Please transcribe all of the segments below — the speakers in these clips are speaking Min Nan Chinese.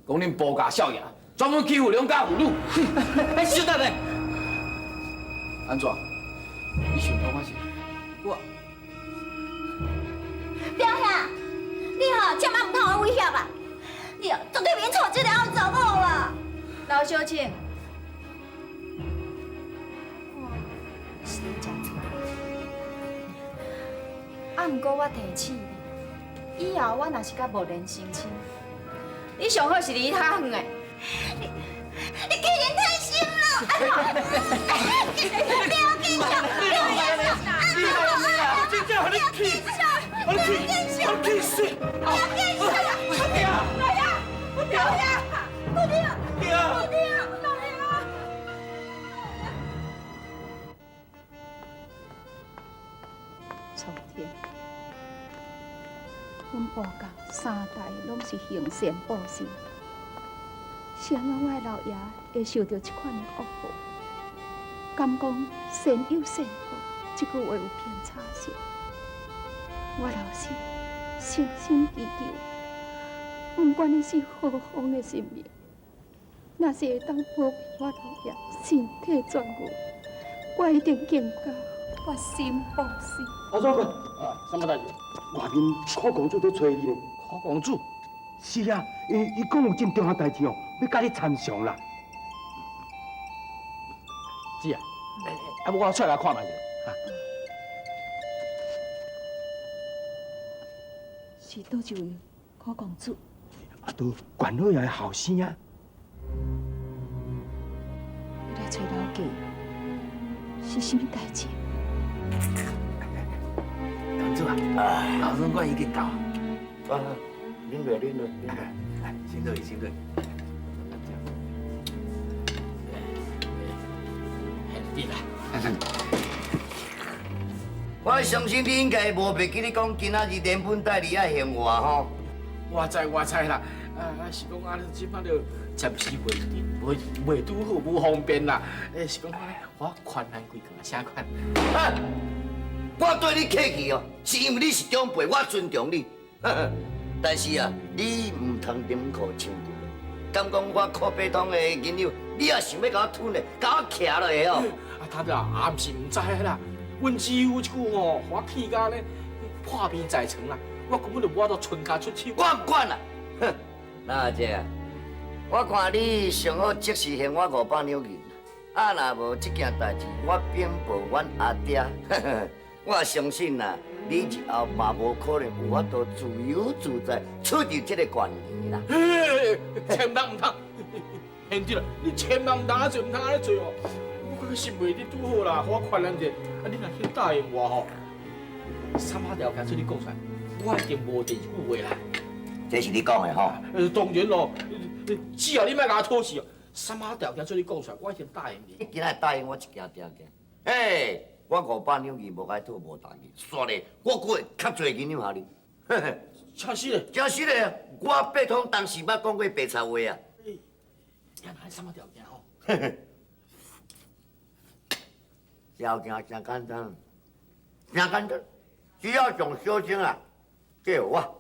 講恁埔家少爺專門欺負良家婦女。哎，小等下，按怎？你想通我是？我表兄，你吼千萬毋通予我威脅啊！你哦，絕對免娶這个惡查某啦！劉小倩，我是咧食醋，啊，毋過我提醒你，以後我若是佮木蓮成親，你上好是離較遠的。你欺人太甚啦！不要緊張，不要緊張，真正予你氣，予你氣，予你氣死！不要緊張，對啊，老爺，老爺，姑娘，對啊。姑娘，老爺。蒼天，阮埔家三代攏是行善布施，是按怎我的老爺會受著這款的惡報？敢講善有善報，這句話有偏差性。我老是誠心祈求，毋管你是何方的神明，若是會當保庇我老爺身體痊癒，我一定更加發心布施。阿祖哥，啊，啥物代誌？外面柯公子佇揣你呢。柯公子？是啊，伊講有真重要代誌哦，欲佮你參詳啦。姊啊，啊，無我出來看覓者。是佗一位柯公子？啊，都管老爺的後生啊。伊來揣老家是啥物代誌？公子啊，老總管已經到。啊，啉落，啉落，啉落。來，先對，先對。對啦。我相信你應該無袂記你講今仔日連本帶利愛還我吼。我知我知啦，啊是講啊，你這擺就暫時袂袂袂拄好，無方便啦。是講我寬限幾個，啥款？啊！我對你客氣哦，是因為你是長輩，我尊重你。但是啊，你毋通連褲穿舊。敢講我柯八通的銀兩，你也想欲共我吞咧，共我徛落去哦？啊，他啦，也毋是毋知啦。阮姊夫這句吼，予我氣甲咧破病在床啦，我根本就無法度伸跤出手。我毋管啦。哼，那阿姐啊，我看你上好即時還我500兩銀，啊，若無這件代誌，我稟報阮阿爹。我相信啦，你日後嘛無可能有法度自由自在出入這个縣城啦。嘿，千萬毋通，賢弟啦，你千萬毋通按呢做，毋通按呢做哦。我感覺是袂你拄好啦，予我寬限者。啊，你若肯答應我吼，啥物條件出你講出來，我一定無第二句話啦。這是你講的吼？當然咯，只要你莫共我討勢哦，啥物條件出你講出來，我一定答應你。你今仔答應我一件條件，嘿，我500兩銀無共討無代誌，煞咧我閣會較濟銀兩予你。真實的？真實的，我八通當時捌講過白賊話啊。原來啥物條件吼？條件誠簡單，誠簡單，只要將小生啊嫁予我。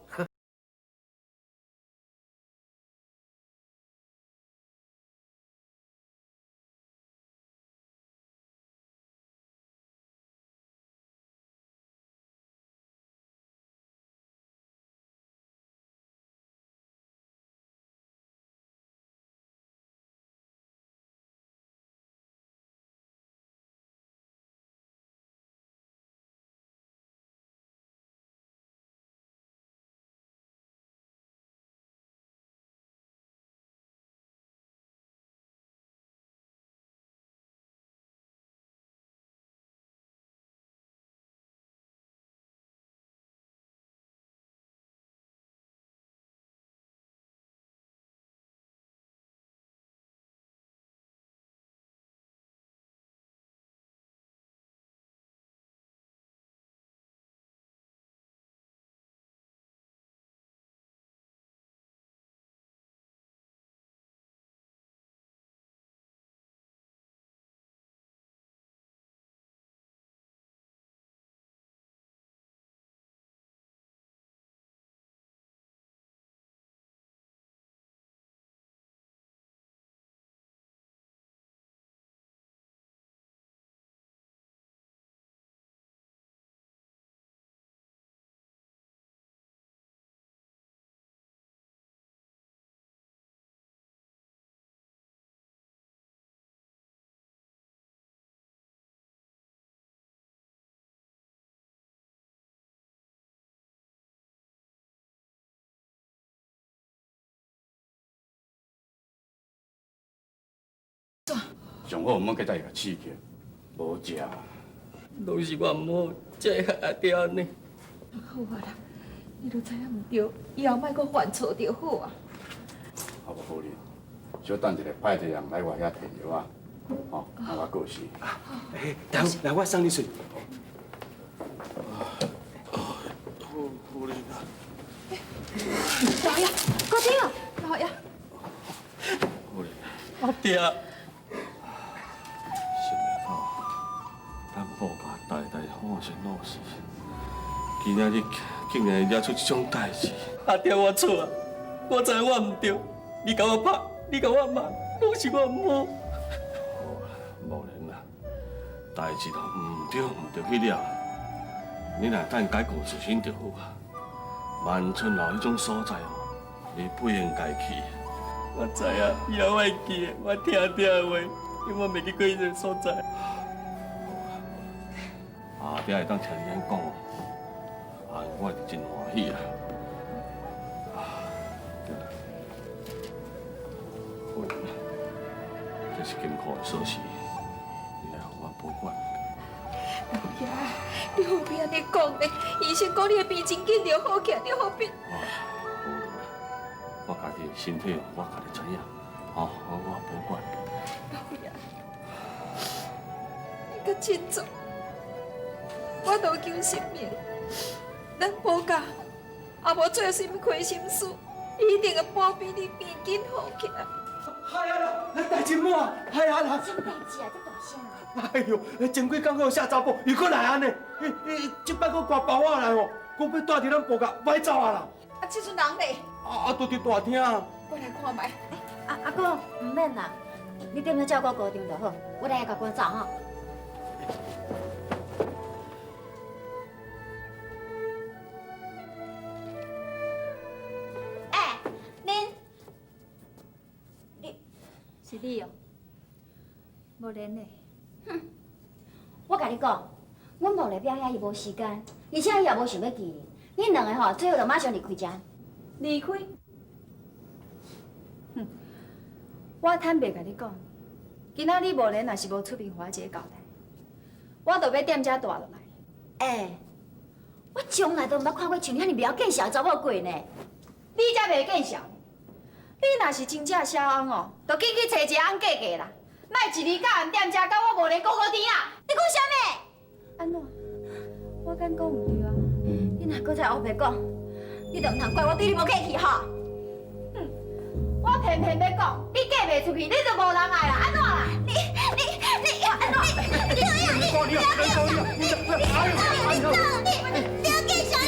上好毋好閣再共刺激，無食。攏是我毋好，才會害阿爹按呢。好啊啦，你都知影毋對，以後莫閣犯錯就好啊。啊，無好哩，小等一下，派一個人來我遐提藥啊，吼，啊我過時。欸，來，來，我送你水。夫人啊！老爺，國長，老爺。夫人。阿爹。想袂到，咱布家代代好生老实，今仔日竟然惹出这种代志。阿爹，我错啊，我知我毋對，你共我拍，你共我骂，攏是我毋好。無然啦，代志都毋對，毋對去了。你若等改過自新就好啊。萬春樓彼種所在哦，你不應該去。我知影，以後我會記的，我聽阿爹的話，永遠袂去過彼个所在。阿爹會當聽你按呢講，啊，我就真歡喜啊。對啦，夫人，這是金庫的鎖匙，你來予我保管。老爺，你何必按呢講呢？醫生講你的病真緊就好起來，你何必？我家己的身體，我家己知影，吼，我保管。老爺，你較振作，我都求神明，咱保家也無做啥物虧心事，一定會保庇你變緊好起來。哎呀啦，代志某啊，哎呀啦！啥物代志啊？這大聲啊！哎呦，前幾工閣有下查某，又閣來按呢，這擺閣掛包仔來吼，講欲蹛佇咱布家，歹走啊啦！啊，這陣人咧？啊，都佇大廳啊。我來看覓。阿哥，毋免啦，你踮咧照顧姑丈就好，我來共趕走吼。欸，恁，你是你哦，無連的。哼，我共你講，阮無咧表兄伊無時間，而且伊也無想欲見你。恁兩个吼，最好就馬上離開遮。離開？哼，我坦白共你講，今仔日無連若是無出面予我一個交代，我就欲踮遮蹛落來。欸，我從來都毋捌看過像你遐爾袂曉見笑的查某過呢。你才袂見笑！你若是真正痟翁哦，就緊去揣一個翁嫁嫁啦，莫一日到晚踮遮，佮我無連顧顧甜啊！你講啥物？按怎？我敢講毋對啊？你若閣再烏白講，你就毋通怪我對你無客氣吼！哼，我偏偏欲講，你嫁袂出去，你就無人愛啦，按怎啦？你你你你你你你你你你要见笑你！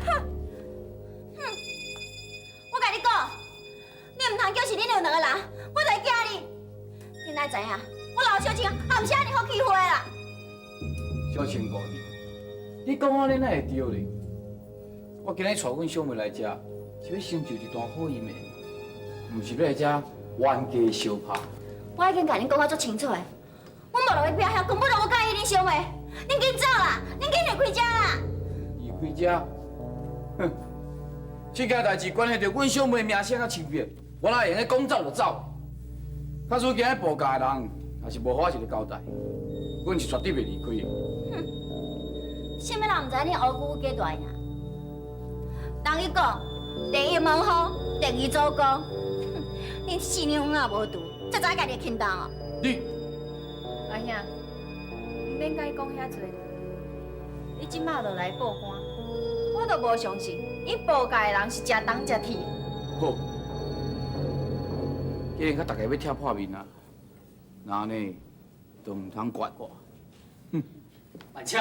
哼哼，我共你講，你毋通叫是恁娘兩個人，我就會驚你。你哪知影？我老小青也毋是按呢好欺負的啦。小青姑娘，你講按呢哪會對咧？我今日帶阮小妹來遮，是欲成就一段好姻緣，毋是欲來遮冤家相拍。我已經共恁講甲足清楚的，阮無落去表兄根本就無佮意恁小妹，恁緊走啦，恁緊離開遮啦。離開遮？哼！這件代誌關係著阮小妹名聲佮清白，我哪會用得講走就走？假使今日布家的人若是無予我一个交代，阮是絕對袂離開的。哼！啥物人毋知恁烏龜假大名？人伊講，第一門戶，第二祖公。哼！恁四娘仔無櫥，才知影家己的輕重哦。你阿兄，毋免共伊講遐濟，你這馬就來報官，我都無相信，𪜶布家的人是食銅食鐵。好，既然佮大家欲拆破面啊，那按呢就毋通怪我。哼！慢車。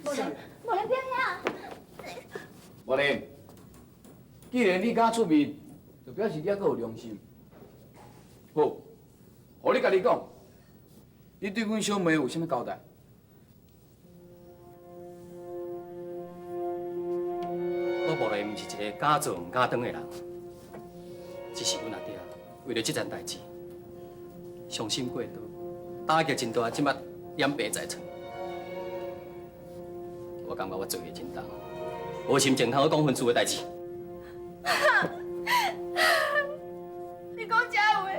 無連，無連表兄。無連，既然你敢出面，就表示你猶閣有良心。好，予你家己講，你對阮小妹有啥物交代？我無來毋是一個敢做毋敢當的人，只是阮阿爹為了這件代誌，傷心過度，打擊真大，這擺兩病在床。我感覺我做業真重，無心情通好講婚事的代誌。你講這話，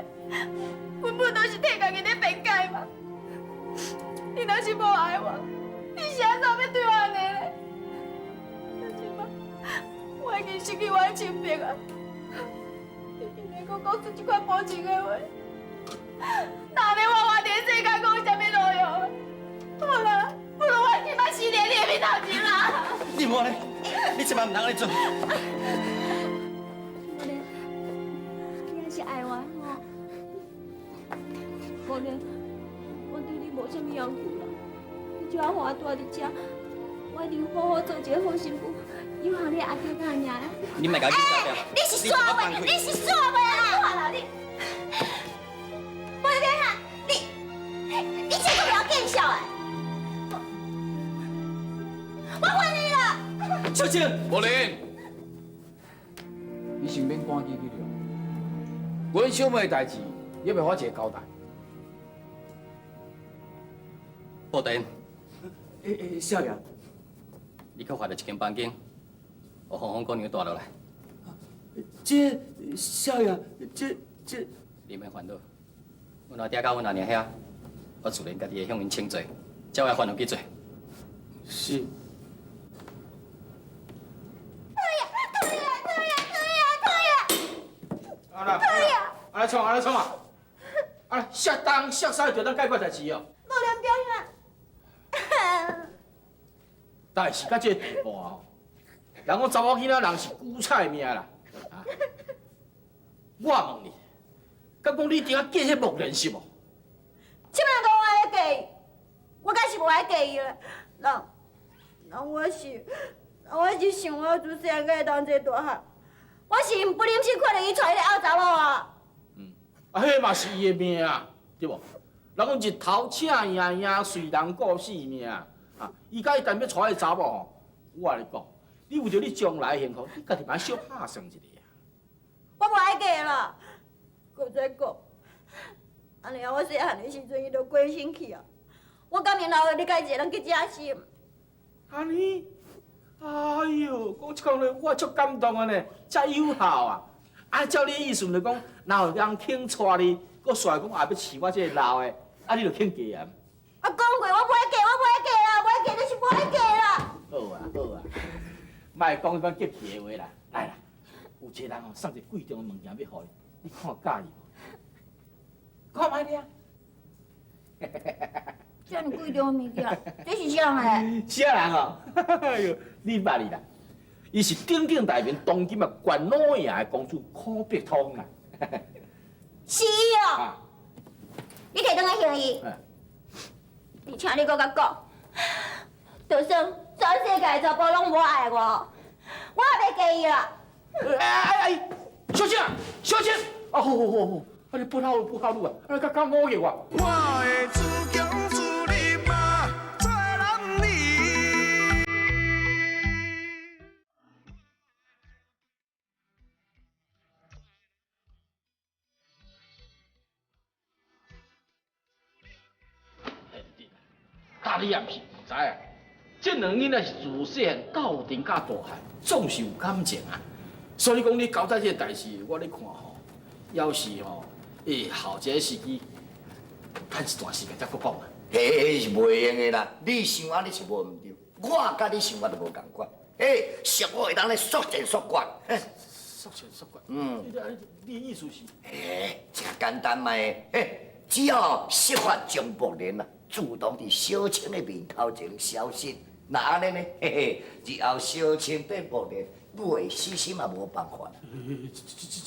根本都是替家己咧辩解嘛。你若是无爱我，你是按怎欲对我按呢咧？但这摆我已经失去我的清白啊！你竟然阁讲出这款无情的话，那按呢我活佇世间阁有啥物路用？好啦，不如我这摆死佇你的面头前啦！你莫咧，你千万毋通按呢做。你还是爱我吼？无咧，我对你无啥物要求啦，你只要予我住佇遮，我一定好好做一个好媳妇，养好你阿爹佮阿娘。你莫共我紧张。你是煞话，你是煞话啦！你，我天啊，你这个不要见笑哎！我恨你了。小青，无玲，你先免赶紧去了。阮小妹的代志，你欲予我一个交代。布田，欸，少爷，你去发著一间房间，予芳芳姑娘蹛落来。这少爷，这，你免烦恼，阮阿爹佮阮阿娘遐，我自然家己会向𪜶请罪，照我吩咐去做。是。啊啦，啊来创啊来创啊！啊，摔东摔西就当解决代志哦。无良表兄。代志到这个地步啊，人讲查某囡仔人是韭菜命啦。啊，我问你，敢讲你顶下嫁彼木莲是无？这摆讲我咧嫁伊，我敢是无爱嫁伊咧。人，人我是，我是想我自细汉才会当这大汉，我是不忍心看著伊娶彼个后查某啊。啊，彼嘛是伊的命啊，对无？人讲日头请赢赢，随人顾性命啊。伊佮伊但欲娶彼个查某吼，我共你讲，你为著你将来幸福，你家己嘛小拍算一下啊。我无爱嫁啦，阁再讲，按呢我细汉的时阵，伊就过身去啊。我敢会留你佮伊一个人去食死？按呢？哎哟，讲这讲咧，我足感动的呢，遮有孝啊！啊，照你意思，就讲，若有人肯娶你，阁煞讲也欲饲我这个老的，啊，你就肯嫁啊？啊，讲过我无爱嫁，我无爱嫁啦，无爱嫁就是无爱嫁啦。好啊，好啊，莫讲彼款激气的话啦，来啦，有一个人哦送一个贵重的物件欲予你，你看佮意无？看觅咧。遮尔贵重的物件，这是啥的？啥人哦？哎哟，你捌伊啦？伊是鼎鼎大名当今啊关老爷的公主柯碧通啦。是伊哦。你提转来还伊。而且你阁佮讲，就算全世界查埔拢无爱我，我也袂嫁伊啦。哎哎哎，小姐，小姐，啊好好好好，啊你不好不好路啊，啊较较侮辱我。我的自强自立嘛，做男儿。大你也毋是毋知啊，这两个囡仔是自细汉斗阵到大汉，总是有感情啊。所以讲你交代这个代志，我咧看吼，要是吼，后一个时机，等一段时间才阁讲啊。彼是袂用的啦，你想按呢是无毋对，我佮你想法就无仝款。嘿，俗话会当咧速战速决。速战速决。嗯。你的意思是？嘿，真简单嘛嘿，只要设法将木莲啊，自动伫小青的面头前消失。若按呢呢，嘿嘿，日后小青对木莲袂死心嘛无办法。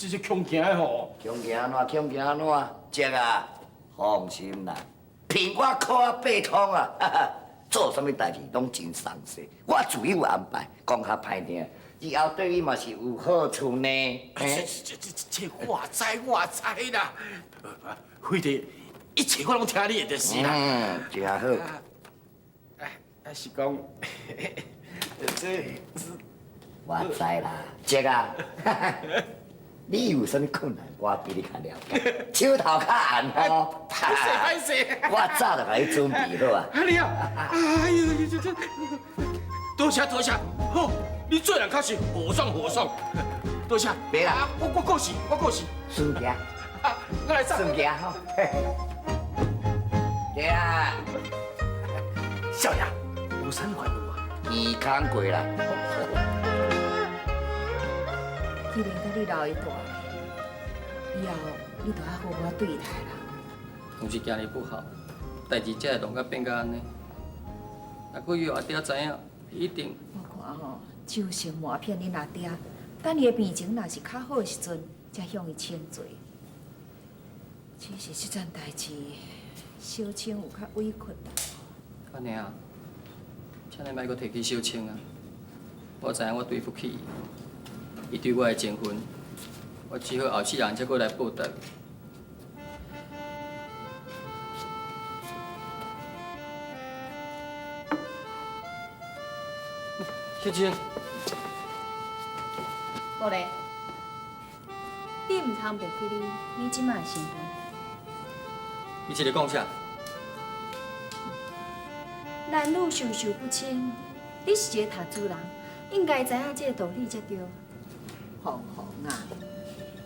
这恐惊的吼！恐惊按怎？恐惊按怎？这啊，放心啦，凭我靠啊八通啊，哈哈，做啥物代志拢真松势，我自有安排。讲较歹听，以后对你嘛是有好处呢。这我知我知啦，非得一切我拢听你的就是啦。嗯，真好。啊，是讲，这是。我知啦，这啊，你有啥物困难，我比你较了解。手头较红吼，歹势歹势，我早就共你准备好啊。啊你啊，哎呦，这，多谢多谢，好，你做人确实豪爽豪爽，多谢。别啦，我过时我过时。输赢。我来送。顺行吼。对啊。少爷，有啥烦恼啊？耳空过啦。既然佮你留伊蹛，以后你著爱好好对待啦。毋是惊你不好，代志才会弄甲变甲按呢。若阁予阿爹知影，伊一定。我看吼，酒性瞒骗恁阿爹，等伊的病情若是较好的时阵，才向伊请罪。只是这件代志，小青有较委屈啦。按呢啊，请你莫阁提起小青啊！我知影我对不起伊，伊对我的情分，我只好后世人才阁来报答。小青，无咧，你毋通袂记你，你这摆的身份。你这咧讲啥？男女授受不亲，你是一个读书人，应该知影这个道理才对。凤凰啊，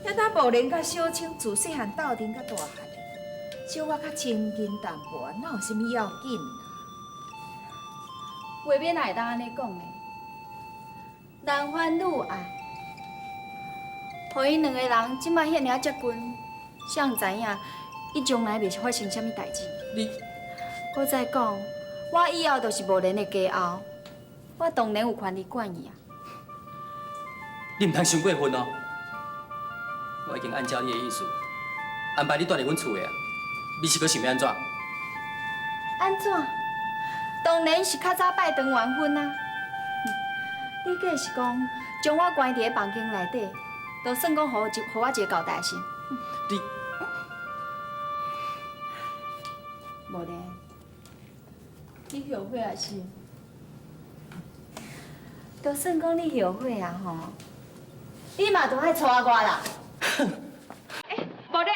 遐搭无连佮小青自细汉斗阵到大汉的，小可较亲近淡薄，哪有啥物要紧啦？话免哪会当按呢讲呢？男欢女爱，予𪜶两个人这摆遐尔仔接近，谁人知影伊将来袂发生啥物代志？你，阁再讲，我以后就是无连的家后，我当然有权利管伊啊。你毋通伤过分哦！我已经按照你的意思安排你蹛伫阮厝的啊，你是阁想欲按怎？按怎？当然是较早拜堂完婚啊！你计是讲将我关伫咧房间内底，就算讲予我一个交代是？你无咧，你后悔啊是？就算讲你后悔啊吼，你嘛著爱娶我啦！欸，无咧。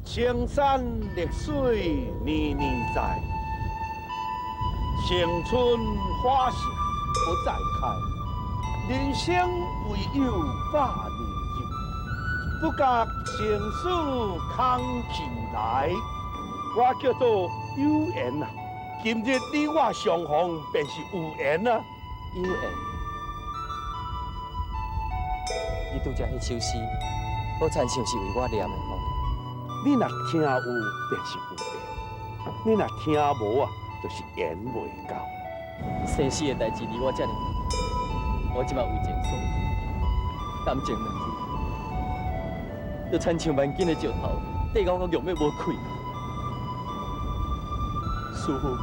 青山绿水年年在，青春花谢不再开。人生唯有百年日，不觉生死空气来。我叫做有缘啊，今日你我相逢便是有缘啊。有缘，你拄才彼首诗，好亲像是为我念的吼。你若听有，便是有缘；你若听无啊，就是缘袂到。生死的代志离我遮尔近，我这摆为情所困，感情两字，就亲像万斤的石头，缀到我玉欲无气。师父，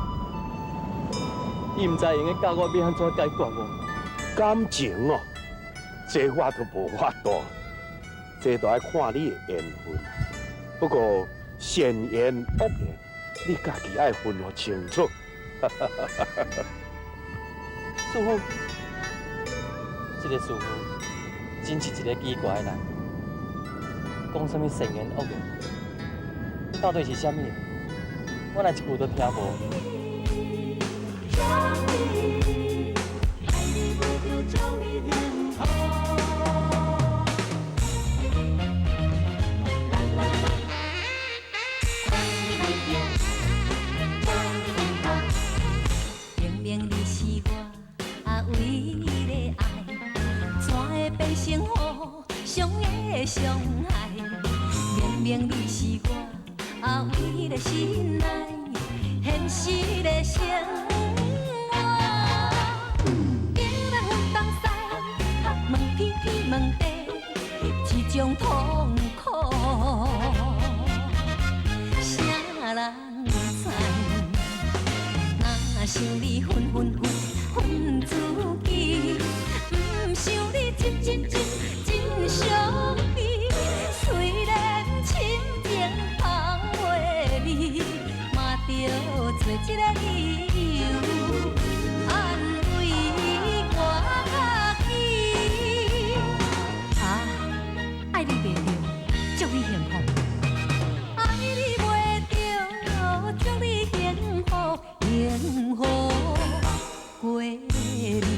你毋知会用得教我欲按怎解决无？感情哦，这我都无法度，这都爱看你的缘分。不过善缘恶缘，你家己爱分予清楚。师父，这个师父真是一个奇怪的人，讲啥物善缘恶缘，到底是啥物？我连一句都听无。明明你是我唯一的爱，怎会变成互相的伤害？明明你是我唯一的心爱，现实的生活。竟然分东西，问天天问地，这种痛苦，谁人知？若想你分分分分自己，毋想你真真真真伤悲。虽然深情一个理由安慰我家己。啊，愛你袂著，祝你幸福。愛你袂著，祝你幸福，幸福過日子。